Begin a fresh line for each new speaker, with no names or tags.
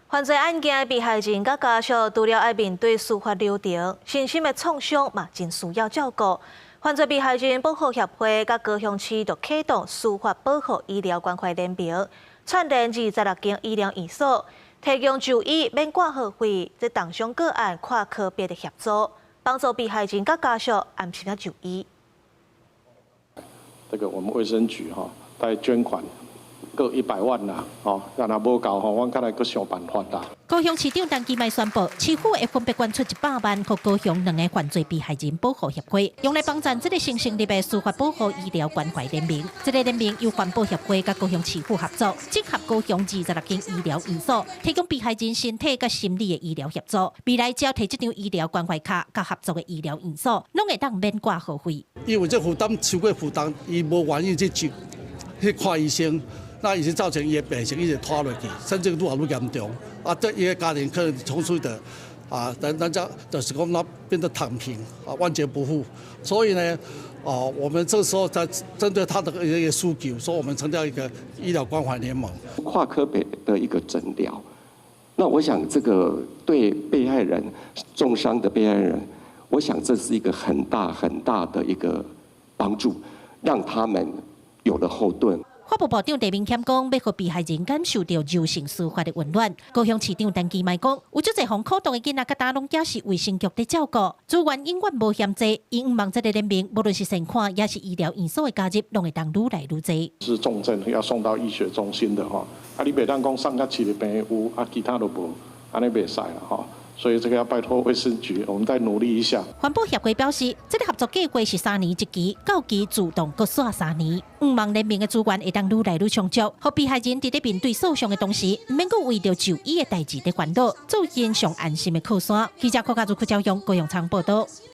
犯罪案件的被害人佮家屬，除了愛面對司法流程，身心的創傷嘛真需要照顧。犯罪被害人保護協會佮高雄市就啟動司法保護醫療關懷聯盟，串聯26間醫療院所，提供就醫免掛號費，這重傷個案跨科別的協助，幫助被害人佮家屬安心仔就醫。
這個我們衛生局哈，帶捐款各100萬啦，哦，若無夠吼，阮較來閣想辦法啦。
高雄市長陳其邁宣布，市府會分別捐出100萬，予高雄兩个犯罪被害人保護協會，用來幫贊這个新成立的司法保護醫療關懷聯盟。這个聯盟由環保協會佮高雄市府合作，整合高雄26間醫療院所，提供被害人身體佮心理的醫療協助。未來只要提這張醫療關懷卡，佮合作的醫療院所，攏會當免掛號費。
因為這負擔超過負擔，伊無願意去就去看醫生。那已經造成伊的病情一直拖落去，甚至愈來愈嚴重。啊，這伊的家庭可能從此的啊，人家就是講那變得躺平啊，萬劫不復。所以呢，哦，我們這時候在針對他的一個需求，所以我們成立一個醫療關懷聯盟。
跨科別的一個診療，那我想這個對被害人重傷的被害人，我想這是一個很大很大的一個幫助，讓他們有了後盾。
法務部長陳明謙講，欲予被害人感受著柔性司法的溫暖。高雄市長陳其邁講，有足濟予苦毒的囡仔，佮今攏猶是衛生局佇照顧，資源永遠無嫌濟。伊向望這个聯盟，無論是善款，抑是醫療院所的加入，攏會當愈來愈濟。
是重症要送到醫學中心的吼，啊，你袂當講送到市立病院有，啊，其他都無，按呢袂使啦吼。所以這個要拜託衛生局，我們再努力一下。
環保協會表示，這个合作計劃是三年一期，到期自動閣續三年。向望聯盟的資源會當愈來愈充足，予被害人佇咧面對訴訟的同時，毋免閣為著就醫的代誌佇煩惱，做因上安心的靠山。記者郭家如、柯昭勇、高永昌報道。